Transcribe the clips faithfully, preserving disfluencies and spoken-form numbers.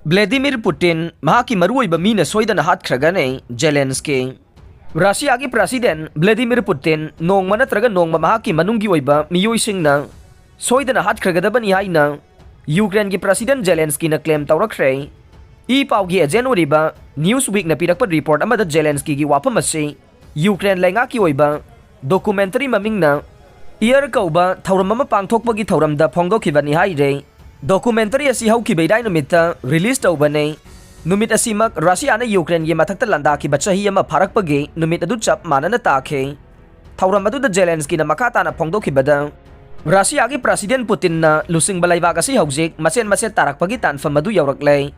ꯕ꯭ꯂꯦꯗꯤꯃꯤꯔ ꯄꯨꯇꯤꯟ ꯃꯍꯥꯛꯀꯤ ꯃꯔꯨꯑꯣꯏꯕ ꯃꯤꯅ ꯁꯣꯏꯗꯅ ꯍꯥꯠꯈ꯭ꯔꯒꯅꯤ꯫ ꯖꯦꯂꯦꯟꯁꯀꯤ꯫ ꯔꯁꯤꯌꯥꯒꯤ ꯄ꯭ꯔꯁꯤꯗꯦꯟ ꯕ꯭ꯂꯦꯗꯤꯃꯤꯔ ꯄꯨꯇꯤꯟ ꯅꯣꯡꯃ ꯅꯠꯇ꯭ꯔꯒ ꯅꯣꯡꯃ ꯃꯍꯥꯛꯀꯤ ꯃꯅꯨꯡꯒꯤ ꯑꯣꯏꯕ ꯃꯤꯑꯣꯏꯁꯤꯡꯅ ꯁꯣꯏꯗꯅ ꯍꯥꯠꯈ꯭ꯔꯒꯗꯕꯅꯤ ꯍꯥꯏꯅ ꯌꯨꯀ꯭ꯔꯦꯟꯒꯤ ꯄ꯭ꯔꯁꯤꯗꯦꯟ ꯖꯦꯂꯦꯟꯁꯀꯤꯅ ꯀ꯭ꯂꯦꯝ ꯇꯧꯔꯛꯈ꯭ꯔꯦ꯫ ꯏ ꯄꯥꯎꯒꯤ ꯑꯦꯖꯦꯟ ꯑꯣꯏꯔꯤꯕ ꯅ꯭ꯌꯨꯁ ꯋꯤꯛꯅ ꯄꯤꯔꯛꯄ ꯔꯤꯄꯣꯔꯠ ꯑꯃꯗ ꯖꯦꯂꯦꯟꯁꯀꯤꯒꯤ ꯋꯥꯐꯝ ꯑꯁꯤ ꯌꯨꯀ꯭ꯔꯦꯟ ꯂꯩꯉꯥꯛꯀꯤ ꯑꯣꯏꯕ ꯗꯣꯀꯨꯃꯦꯟꯇꯔꯤ ꯃꯃꯤꯡꯅ ꯏꯌꯔ ꯀꯧꯕ ꯊꯧꯔꯝ ꯑꯃ ꯄꯥꯡꯊꯣꯛꯄꯒꯤ ꯊꯧꯔꯝꯗ ꯐꯣꯡꯗꯣꯛꯈꯤꯕꯅꯤ ꯍꯥꯏꯔꯦ꯫ ꯗꯣꯀꯨꯃꯦꯟꯇꯔꯤ ꯑꯁꯤ ꯍꯧꯈꯤꯕ ꯏꯔꯥꯏ ꯅꯨꯃꯤꯠꯇ ꯔꯤꯂꯤꯖ ꯇꯧꯕꯅꯦ꯫ ꯅꯨꯃꯤꯠ ꯑꯁꯤꯃꯛ ꯔꯁꯤꯌꯥꯅ ꯌꯨꯀ꯭ꯔꯦꯟꯒꯤ ꯃꯊꯛꯇ ꯂꯥꯟꯗꯥꯈꯤꯕ ꯆꯍꯤ ꯑꯃ ꯐꯥꯔꯛꯄꯒꯤ ꯅꯨꯃꯤꯠ ꯑꯗꯨ ꯆꯞ ꯃꯥꯟꯅꯅ ꯇꯥꯈꯤ꯫ ꯊꯧꯔꯝ ꯑꯗꯨꯗ ꯖꯦꯂꯦꯟꯁꯀꯤꯅ ꯃꯈꯥ ꯇꯥꯅ ꯐꯣꯡꯗꯣꯛꯈꯤꯕꯗ, ꯔꯁꯤꯌꯥꯒꯤ ꯄ꯭ꯔꯁꯤꯗꯦꯟ ꯄꯨꯇꯤꯟꯅ ꯂꯨꯆꯤꯡꯕ ꯂꯩꯕꯥꯛ ꯑꯁꯤ ꯍꯧꯖꯤꯛ ꯃꯆꯦꯠ ꯃꯆꯦꯠ ꯇꯥꯔꯛꯄꯒꯤ ꯇꯥꯟꯐꯝ ꯑꯗꯨ ꯌꯧꯔꯛꯂꯦ꯫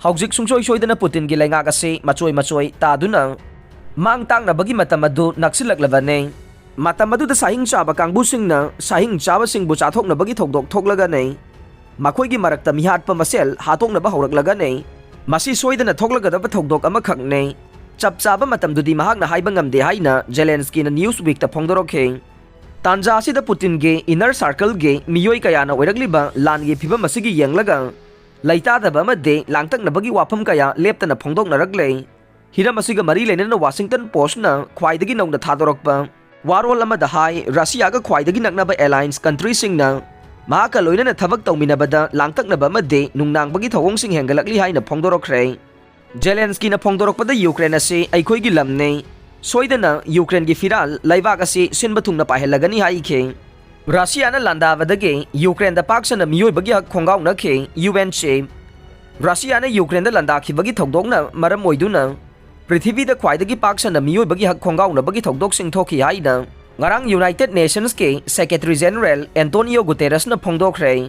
ꯍꯧꯖꯤꯛ ꯁꯨꯡꯁꯣꯏ ꯁꯣꯏꯗꯅ ꯄꯨꯇꯤꯟꯒꯤ ꯂꯩꯉꯥꯛ ꯑꯁꯤ ꯃꯆꯣꯏ ꯃꯆꯣꯏ ꯇꯥꯗꯨꯅ ꯃꯥꯡ ꯇꯥꯛꯅꯕꯒꯤ ꯃꯇꯝ ꯑꯗꯨ ꯅꯛꯁꯤꯜꯂꯛꯂꯕꯅꯤ꯫ ꯃꯇꯝ ꯑꯗꯨꯗ ꯁꯥꯍꯤꯡ ꯆꯥꯕ ꯀꯥꯡꯕꯨꯁꯤꯡꯅ ꯁꯥꯍꯤꯡ ꯆꯥꯕꯁꯤꯡꯕꯨ ꯆꯥꯊꯣꯛꯅꯕꯒꯤ ꯊꯧꯗꯣꯛ ꯊꯣꯛꯂꯒꯅꯤ꯫ ꯃꯈꯣꯏꯒꯤ ꯃꯔꯛꯇ ꯃꯤꯍꯥꯠꯄ ꯃꯁꯦꯜ ꯍꯥꯠꯇꯣꯛꯅꯕ ꯍꯧꯔꯛꯂꯒꯅꯤ꯫ ꯃꯁꯤ ꯁꯣꯏꯗꯅ ꯊꯣꯛꯂꯒꯗꯕ ꯊꯧꯗꯣꯛ ꯑꯃꯈꯛꯅꯤ꯫ ꯆꯞ ꯆꯥꯕ ꯃꯇꯝꯗꯨꯗꯤ ꯃꯍꯥꯛꯅ ꯍꯥꯏꯕ ꯉꯝꯗꯦ ꯍꯥꯏꯅ ꯖꯦꯂꯦꯟꯁꯀꯤꯅ ꯅ꯭ꯌꯨꯁ ꯋꯤꯛꯇ ꯐꯣꯡꯗꯣꯔꯛꯈꯤ꯫ ꯇꯥꯟꯖꯥ ꯑꯁꯤꯗ ꯄꯨꯇꯤꯟꯒꯤ ꯏꯟꯅꯔ ꯁꯥꯔꯀꯜꯒꯤ ꯃꯤꯑꯣꯏ ꯀꯌꯥꯅ ꯑꯣꯏꯔꯛꯂꯤꯕ ꯂꯥꯟꯒꯤ ꯐꯤꯚꯝ ꯑꯁꯤꯒꯤ ꯌꯦꯡꯂꯒ ꯂꯩꯇꯥꯗꯕ ꯑꯃꯗꯤ ꯂꯥꯡꯇꯛꯅꯕꯒꯤ ꯋꯥꯐꯝ ꯀꯌꯥ ꯂꯦꯞꯇꯅ ꯐꯣꯡꯗꯣꯛꯅꯔꯛꯂꯦ꯫ ꯍꯤꯔꯝ ꯑꯁꯤꯒ ꯃꯔꯤ ꯂꯩꯅꯅ ꯋꯥꯁꯤꯡꯇꯟ ꯄꯣꯁꯅ ꯈ꯭ꯋꯥꯏꯗꯒꯤ ꯅꯧꯅ ꯊꯥꯗꯣꯔꯛꯄ ꯋꯥꯔꯣꯜ ꯑꯃꯗ ꯍꯥꯏ, ꯔꯁꯤꯌꯥꯒ ꯈ꯭ꯋꯥꯏꯗꯒꯤ ꯅꯛꯅꯕ ꯑꯦꯂꯥꯏꯟꯁ ꯀꯟꯇ꯭ꯔꯤꯁꯤꯡꯅ ꯃꯍꯥꯛꯀ ꯂꯣꯏꯅꯅ ꯊꯕꯛ ꯇꯧꯃꯤꯟꯅꯕꯗ ꯂꯥꯡꯇꯛꯅꯕ ꯑꯃꯗꯤ ꯅꯨꯡꯅꯥꯡꯕꯒꯤ ꯊꯧꯑꯣꯡꯁꯤꯡ ꯍꯦꯟꯒꯠꯂꯛꯂꯤ ꯍꯥꯏꯅ ꯐꯣꯡꯗꯣꯔꯛꯈ꯭ꯔꯦ꯫ ꯖꯦꯂꯦꯟꯁꯀꯤꯅ ꯐꯣꯡꯗꯣꯔꯛꯄꯗ ꯌꯨꯀ꯭ꯔꯦꯟ ꯑꯁꯤ ꯑꯩꯈꯣꯏꯒꯤ ꯂꯝꯅꯤ, ꯁꯣꯏꯗꯅ ꯌꯨꯀ꯭ꯔꯦꯟꯒꯤ ꯐꯤꯔꯥꯜ ꯂꯩꯕꯥꯛ ꯑꯁꯤ ꯁꯤꯟꯕ ꯊꯨꯡꯅ ꯄꯥꯏꯍꯜꯂꯒꯅꯤ ꯍꯥꯏꯈꯤ꯫ ꯔꯁꯤꯌꯥꯅ ꯂꯥꯟꯗꯥꯕꯗꯒꯤ ꯌꯨꯀ꯭ꯔꯦꯟꯗ ꯄꯥꯛ ꯁꯟꯅ ꯃꯤꯑꯣꯏꯕꯒꯤ ꯍꯛ ꯈꯣꯡꯒꯥꯎꯅꯈꯤ, ꯌꯨ ꯑꯦꯟ ꯆꯤꯐ꯫ ꯔꯁꯤꯌꯥꯅ ꯌꯨꯀ꯭ꯔꯦꯟꯗ ꯂꯥꯟꯗꯥꯈꯤꯕꯒꯤ ꯊꯧꯗꯣꯛꯅ ꯃꯔꯝ ꯑꯣꯏꯗꯨꯅ ꯄ꯭ꯔꯤꯊꯤꯕꯤꯗ ꯈ꯭ꯋꯥꯏꯗꯒꯤ ꯄꯥꯛ ꯁꯟꯅ ꯃꯤꯑꯣꯏꯕꯒꯤ ꯍꯛ ꯈꯣꯡꯒꯥꯎꯅꯕꯒꯤ ꯊꯧꯗꯣꯛꯁꯤꯡ ꯊꯣꯛꯈꯤ ꯍꯥꯏꯅ ꯉꯔꯥꯡ United ꯅꯦꯁꯟꯁꯀꯤ secretary general Antonio ꯒꯨꯇꯦꯔꯁꯅ ꯐꯣꯡꯗꯣꯛꯈ꯭ꯔꯦ꯫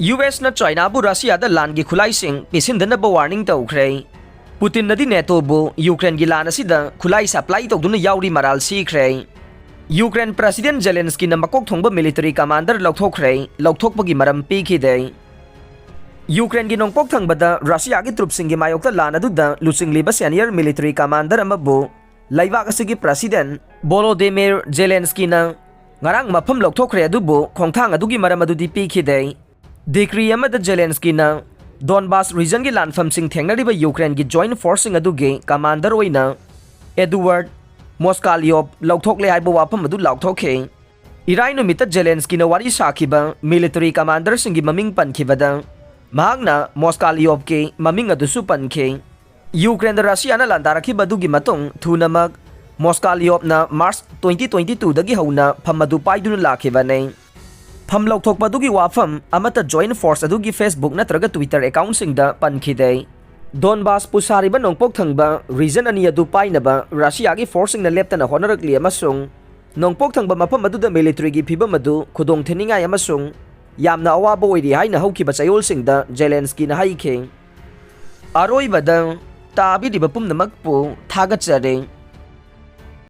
U ꯑꯦꯁꯅ ꯆꯥꯏꯅꯥꯕꯨ ꯔꯁꯤꯌꯥꯗ ꯂꯥꯟꯒꯤ ꯈꯨꯠꯂꯥꯏꯁꯤꯡ ꯄꯤꯁꯤꯟꯗꯅꯕ ꯋꯥꯔꯅꯤꯡ ꯇꯧꯈ꯭ꯔꯦ꯫ ꯄꯨꯇꯤꯟꯅꯗꯤ ꯅꯦꯇꯣꯕꯨ ꯌꯨꯀ꯭ꯔꯦꯟꯒꯤ ꯂꯥꯟ ꯑꯁꯤꯗ ꯈꯨꯠꯂꯥꯏ ꯁꯄ꯭ꯂꯥꯏ ꯇꯧꯗꯨꯅ ꯌꯥꯎꯔꯤ ꯃꯔꯥꯜ ꯁꯤꯈ꯭ꯔꯦ꯫ ꯌꯨꯀ꯭ꯔꯦꯟ ꯄ꯭ꯔꯁꯤꯗꯦꯟ ꯖꯦꯂꯦꯟꯁꯀꯤꯅ ꯃꯀꯣꯛ ꯊꯣꯡꯕ ꯃꯤꯂꯤꯇꯔꯤ ꯀꯃꯥꯟꯗꯔ ꯂꯧꯊꯣꯛꯈ꯭ꯔꯦ, ꯂꯧꯊꯣꯛꯄꯒꯤ ꯃꯔꯝ ꯄꯤꯈꯤꯗꯦ꯫ ꯌꯨꯀ꯭ꯔꯦꯟꯒꯤ ꯅꯣꯡꯄꯣꯛ ꯊꯪꯕꯗ ꯔꯁꯤꯌꯥꯒꯤ ꯇ꯭ꯔꯨꯞꯁꯤꯡꯒꯤ ꯃꯥꯌꯣꯛꯇ ꯂꯥꯟ ꯑꯗꯨꯗ ꯂꯨꯆꯤꯡꯂꯤꯕ ꯁꯦꯅꯤꯌꯔ ꯃꯤꯂꯤꯇꯔꯤ ꯀꯃꯥꯟꯗꯔ ꯑꯃꯕꯨ ꯂꯩꯕꯥꯛ ꯑꯁꯤꯒꯤ ꯄ꯭ꯔꯁꯤꯗꯦꯟ ꯕꯣꯂꯣꯗꯤꯃꯤꯔ ꯖꯦꯂꯦꯟꯁꯀꯤꯅ ꯉꯔꯥꯡ ꯃꯐꯝ ꯂꯧꯊꯣꯛꯈ꯭ꯔꯦ, ꯑꯗꯨꯕꯨ ꯈꯣꯡꯊꯥꯡ ꯑꯗꯨꯒꯤ ꯃꯔꯝ ꯑꯗꯨꯗꯤ ꯄꯤꯈꯤꯗꯦ꯫ ꯗꯤꯀ꯭ꯔꯤ ꯑꯃꯗ ꯖꯦꯂꯦꯟꯁꯀꯤꯅ ꯗꯣꯟꯕꯥꯁ ꯔꯤꯖꯟꯒꯤ ꯂꯥꯟꯐꯝꯁꯤꯡ ꯊꯦꯡꯅꯔꯤꯕ ꯌꯨꯀ꯭ꯔꯦꯟꯒꯤ ꯖꯣꯏꯟꯠ ꯐꯣꯔꯁꯁꯤꯡ ꯑꯗꯨꯒꯤ ꯀꯃꯥꯟꯗꯔ ꯑꯣꯏꯅ ꯑꯦꯗꯨꯋꯥꯔꯗ ꯃꯣꯁꯀꯥꯂꯤꯌꯣꯞ ꯂꯧꯊꯣꯛꯂꯦ ꯍꯥꯏꯕ ꯋꯥꯐꯝ ꯑꯗꯨ ꯂꯥꯎꯊꯣꯛꯈꯤ꯫ ꯏꯔꯥꯏ ꯅꯨꯃꯤꯠꯇ ꯖꯦꯂꯦꯟꯁꯀꯤꯅ ꯋꯥꯔꯤ ꯁꯥꯈꯤꯕ ꯃꯤꯂꯤꯇꯔꯤ ꯀꯃꯥꯟꯗꯔꯁꯤꯡꯒꯤ ꯃꯃꯤꯡ ꯄꯟꯈꯤꯕꯗ ꯃꯍꯥꯛꯅ ꯃꯣꯁꯀꯥꯂꯤꯌꯣꯞꯀꯤ ꯃꯃꯤꯡ ꯑꯗꯨꯁꯨ ꯄꯟꯈꯤ꯫ ꯌꯨꯀ꯭ꯔꯦꯟꯗ ꯔꯁꯤꯌꯥꯅ ꯂꯥꯟꯗꯥꯔꯛꯈꯤꯕ ꯑꯗꯨꯒꯤ ꯃꯇꯨꯡ ꯊꯨꯅꯃꯛ ꯃꯣꯁꯀꯥꯂꯤꯌꯣꯞꯅ ꯃꯥꯔꯆ ꯇ꯭ꯋꯦꯟꯇꯤ ꯇ꯭ꯋꯦꯟꯇꯤ ꯇꯨꯗꯒꯤ ꯍꯧꯅ ꯐꯝ ꯑꯗꯨ ꯄꯥꯏꯗꯨꯅ ꯂꯥꯛꯈꯤꯕꯅꯤ꯫ ꯐꯝ ꯂꯧꯊꯣꯛꯄ ꯑꯗꯨꯒꯤ ꯋꯥꯐꯝ ꯑꯃꯠꯇ ꯖꯣꯏꯟꯠ ꯐꯣꯔꯁ ꯑꯗꯨꯒꯤ ꯐꯦꯁꯕꯨꯛ ꯅꯠꯇ꯭ꯔꯒ ꯇ꯭ꯋꯤꯇꯔ ꯑꯦꯀꯥꯎꯟꯠꯁꯤꯡꯗ ꯄꯟꯈꯤꯗꯦ꯫ ꯗꯣꯟꯕꯥꯁꯄꯨ ꯁꯥꯔꯤꯕ ꯅꯣꯡꯄꯣꯛ ꯊꯪꯕ ꯔꯤꯖꯟ ꯑꯅꯤ ꯑꯗꯨ ꯄꯥꯏꯅꯕ ꯔꯁꯤꯌꯥꯒꯤ ꯐꯣꯔꯁꯁꯤꯡꯅ ꯂꯦꯞꯇꯅ ꯍꯣꯠꯅꯔꯛꯂꯤ ꯑꯃꯁꯨꯡ ꯅꯣꯡꯄꯣꯛ ꯊꯪꯕ ꯃꯐꯝ ꯑꯗꯨꯗ ꯃꯤꯂꯤꯇꯔꯤꯒꯤ ꯐꯤꯚꯝ ꯑꯗꯨ ꯈꯨꯗꯣꯡꯊꯤꯅꯤꯡꯉꯥꯏ ꯑꯃꯁꯨꯡ ꯌꯥꯝꯅ ꯑꯋꯥꯕ ꯑꯣꯏꯔꯤ ꯍꯥꯏꯅ ꯍꯧꯈꯤꯕ ꯆꯌꯣꯜꯁꯤꯡꯗ ꯖꯦꯂꯦꯟꯁꯀꯤꯅ ꯍꯥꯏꯈꯤ꯫ ꯑꯔꯣꯏꯕꯗ, ꯇꯥꯕꯤꯔꯤꯕ ꯄꯨꯝꯅꯃꯛꯄꯨ ꯊꯥꯒꯠꯆꯔꯤ꯫